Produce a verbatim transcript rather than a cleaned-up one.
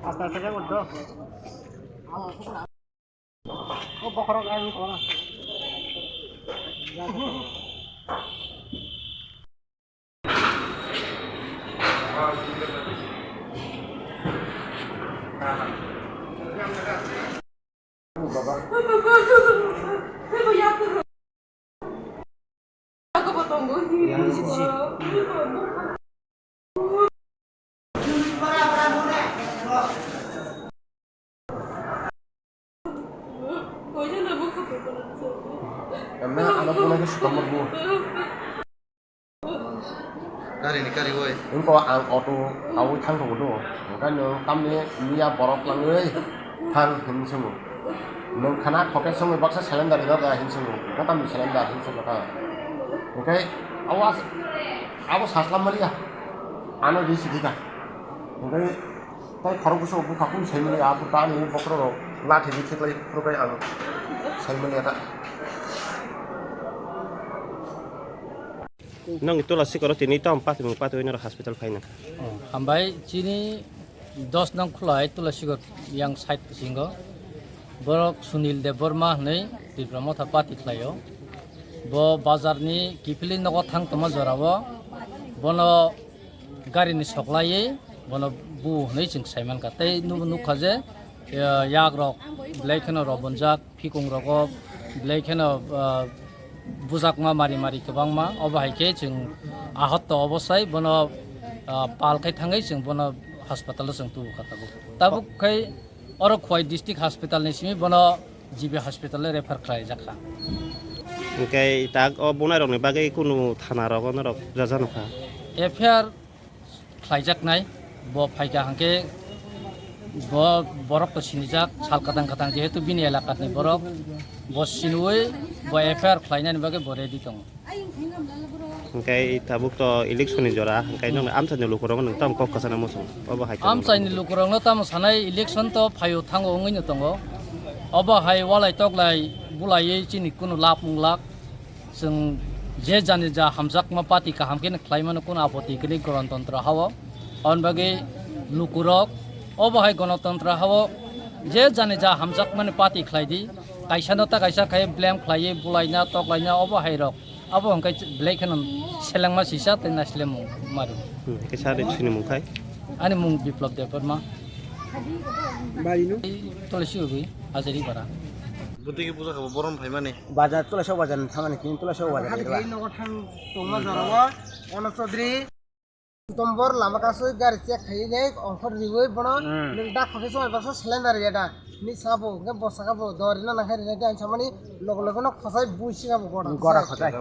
Asta asta khe udo. O bokhorok ang kora. Emne ano puna ke sukamor bu. Kari ni kari oi. Engko ang auto awi thang tongo do. Engka no tamni miya borok langwi thang hin sungo. Nung khana khoke songwi baksa cylinder ino da hin sungo. Engka tamni cylinder hin sungo ta. Engkai awas abo saslam maliya. Ano di sidi ta. Engkai tai khorok buso bukha kun sai maliya apu ta ni bokrok lathi di khiklai khurkai ang sai maliya ta. Nong Tula Sikoro tini tamo patimung patwi noro hospital phai nangkha. Oh, hambai chini dos nong khulai Tula Sikor yang side bisingo. Borok Sunil Debbarma hwnwi Tipra Motha party khlaio. Bo bazar ni kiphilwi nogo thang tongma jorao. Bono gari ni soklaiwi bono bu hwnwi chwng sai mankha. Tei nuk-, nukha je, eh, yak rok belai kheno rw bonjak. Phikung rogo belai kheno, ah, bujakma mari mari kwbangma, obo hai khe chwng ahotto obosai bono, ah, pal khai thangwi chwng bono hospital o chwng tubu kha tabuk. Tabuk khai oro Khowai district hospital ni simi bono G B hospital o refer khlai jak kha. Hwnkhe tak o bunai rok ni bagwi kunu thana rogo norok rwjano kha? F I R khlaijaknai, bo phaikha hwnkhe bo borok to sinijak, sal kwtang kwtang jehetu bini elakani borok, bo sinui bo F I R khlainani bagwi bo ready tongo. Hwnkhe tabuk to election ni jora, hwnkhe nwng amchaini lukurok nwng tamo kok kwchana muchung, obo hai khe amchaini lukurokno tamo sanai, election to phaio thango wngwino tongo, obo hai walai toklai bulaiwi chini kunu lab wnglak. Chwng je jani ja hamjakma party kaham khe khlaimano, kunu apoti kwrwi Ganatantro hao. Aboni bagwi lukurok obo hai Ganatantro hao je jani ja hamjakmani party khlai di. Kaisa no ta kaisa khai blame khlaiwi bulaina toklaina obo hai rok. Abo hwnkhe belai kheno selengma sisa tei naislemung mari. Hmm, kisa de chini mung khai? Ani mung Biplab Debbarma. Bari no? Tulasi Ugui, Hajari Bara. Bwtwi khe puja khabo borom phaimani. Bazar Tulasa bazar ni thangmani kini Tulasa bazar ni ba. Nogo thang tongma jorao, Ono Chaudhary. Tombor lama kasui gari check khaiwi nai ongkhor riwi bono. Hmm. Nwng dak khokhe song baksa cylinder ya da. Ni sabo, hwnkhe bo saka bo, do rina nangkhe rina khe ang samani logo logo no khosai bui sika bo gora. Gora khosai.